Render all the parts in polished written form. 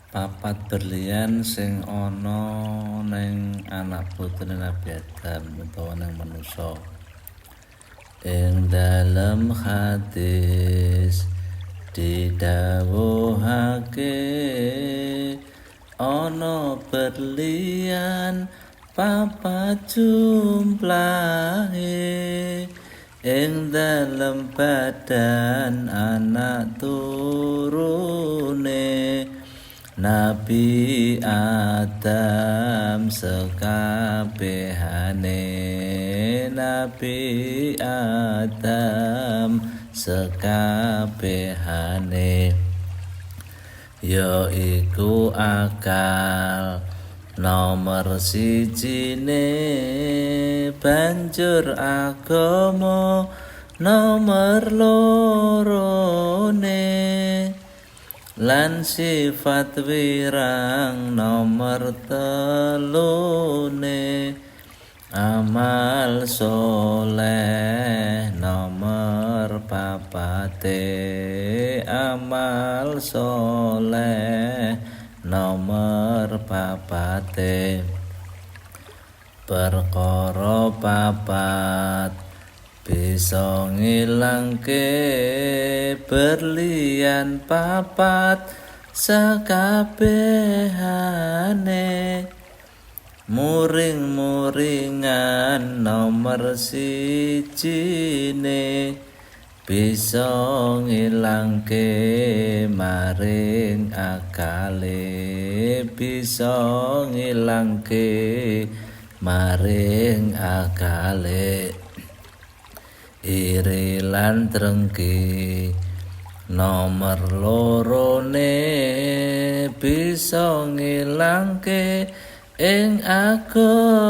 Papat berlian sing ana ning anak putune Nabi Adam utawa ning manusa. Ing dalem hadis didhawuhake ana berlian papat jumlahe ing dalem badan anak turune Nabi Adam sekabehane, Nabi Adam sekabehane, ya iku akal nomor sijine, banjur agama nomor lorone, lan sifat wirang nomor telune, amal soleh nomor papate, amal soleh nomor papate. Perkara papat bisa ngilangke berlian papat sekabehane, muring-muringan nomor sijine bisa ngilangke maring akale, bisa ngilangke maring akale. Iri lan drengki nomor lorone bisa ngilangke ing agamane,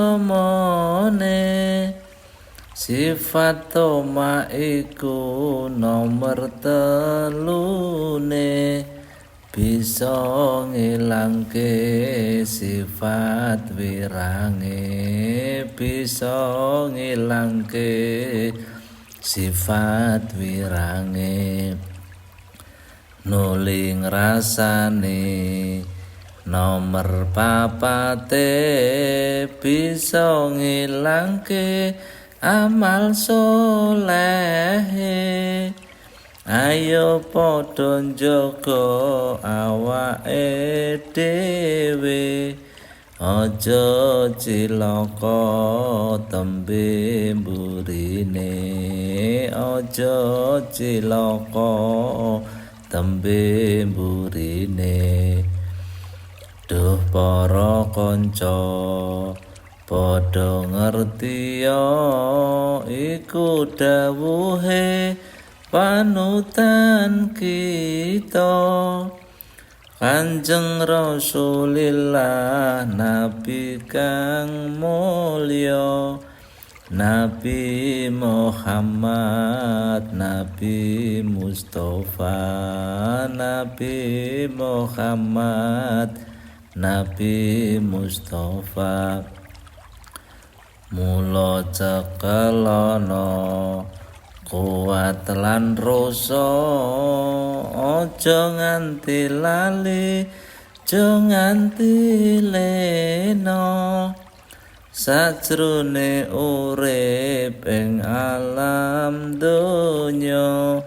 sifat toma iku nomor telune bisa ngilangke sifat wirange, bisa ngilangke sifat wirange. Nuli ngrasani nomor papate bisa ngilangke amal solehe. Ayo padha njaga awake dhewe, aja cilaka tembe mburine, aja cilaka tembe mburine. Duh para kanca, padha ngertiya iku dawuhe panutan kita, Kanjeng Rasulillah, nabi kang mulya, Nabi Muhammad, Nabi Mustafa, Nabi Muhammad, Nabi Mustafa. Mula cekelana kuat lan rasa, aja nganti lali, aja nganti lena, sajrone urip ing alam donya,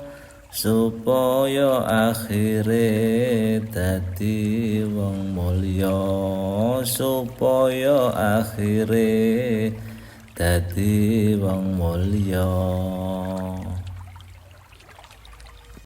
supaya akhire dadi wong mulya, supaya akhire dadi wong mulya.